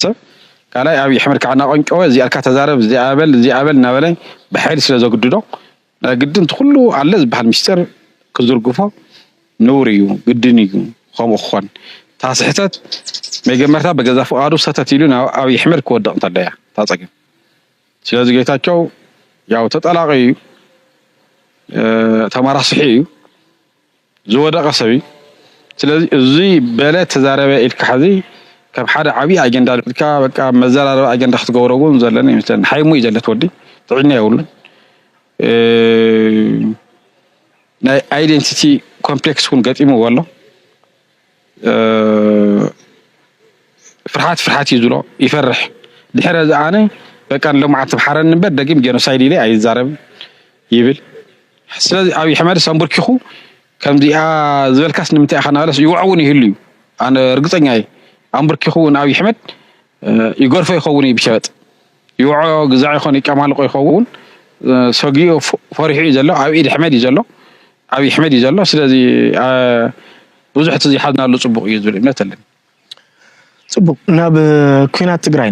ሰብ። ካልኣይ ኣብይ ኣሕመድ ከዓ እናቐንጨወ እዚኣልካ ተዛረብ፣ እዚኣበል እዚኣበል እናበለ ብሓይሊ ስለ ዘግድዶ ናይ ግድን እቲ ኩሉ ኣለ ዝበሃል ሚስጥር ክዝርግፎ ንውር እዩ፣ ግድን እዩ ከምኡ ክኾን። እታ ስሕተት መጀመርታ ብገዛ ፍቓዱ ሰተት ኢሉ ናብ ኣብይ ኣሕመድ ክወድቕ እንተሎ እያ እታ ፀገም። ስለዚ ጌታቸው ያው ተጠላቒ እዩ፣ ተማራስሒ እዩ፣ ዝወደቐ ሰብ እዩ። ስለዚ እዚ በለ ተዛረበ ኢልካ ሕዚ ከም ሓደ ዓብዪ ኣጀንዳ ኣልዒልካ በቃ መዘራረቢ ኣጀንዳ ክትገብሮ እውን ዘለኒ ይመስለኒ። ሓይሙ እዩ ዘለት ወዲ ጥዕና የብሉን። ናይ ኣይደንቲቲ ኮምፕሌክስ እውን ገጢምዎ ኣሎ። ፍርሓት ፍርሓት እዩ ዝብሎ፣ ይፈርሕ። ድሕረ እዚ ኣነ በቃ ንሎማዓንቲ ምሓረኒ እምበር ደጊም ጀኖሳይድ ኢለ ኣይዛረብን ይብል። ስለዚ ኣብይ ኣሕመድስ ኣንበርኪኹ ከምዚኣ ዝበልካስ ንምንታይ ኢኻ እናበለስ ይወዕ እውን ይህሉ እዩ። ኣነ ርግፀኛ እየ ኣንበርኪኹ እውን ኣብይ ኣሕመድ ይገርፎ ይኸውን እዩ ብሸበጥ ይወዖ ግዛዕ ይኾን ይጨማልቆ ይኸውን። ሰጊኡ ፈሪሑ እዩ ዘሎ፣ ኣብ ኢድ ኣሕመድ እዩ ዘሎ፣ ኣብይ ኣሕመድ እዩ ዘሎ። ስለዚ ብዙሕ እቲ ዘይሓዝናሉ ፅቡቕ እዩ ዝብል እምነት ኣለኒ። ፅቡቅ ናብ ኩናት ትግራይ